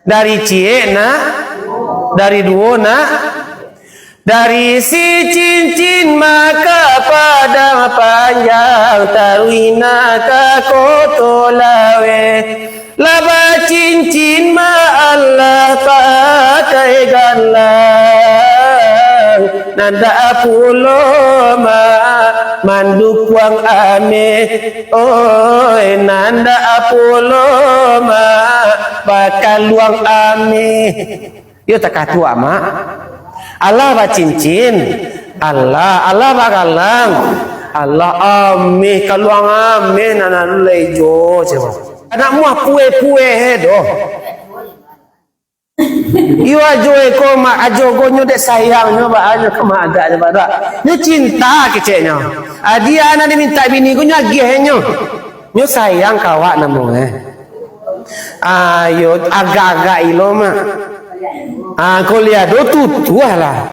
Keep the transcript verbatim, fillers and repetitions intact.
Dari ciek nak, dari duo nak, dari si cincin maka padang panjang, taruih nak ka koto laweh. Lah bacincin ma Allah pakai galang, nandak pulo ma mandukuang ameh. Oi, nandak pulo ma bakaluang ameh. Yo takah tu, Mak. Allah bacincin, Allah, Allah bagalang, Allah ameh, kaluang ameh, nan lalu lai jo, cuma. Anak muah pue-pue doh. Iyo ajo eko, Mak, ajo gonyo dek sayangnyo, ba anyo ka magaknyo, Mak, dak. Nyo cinta keceknyo. Adi anak dimintak bini gonyo agiahnyo. Nyo sayang ka awak namo, eh. Ayo, agak-agak ilo, Mak. Ah, kau lihat do tutuah lah.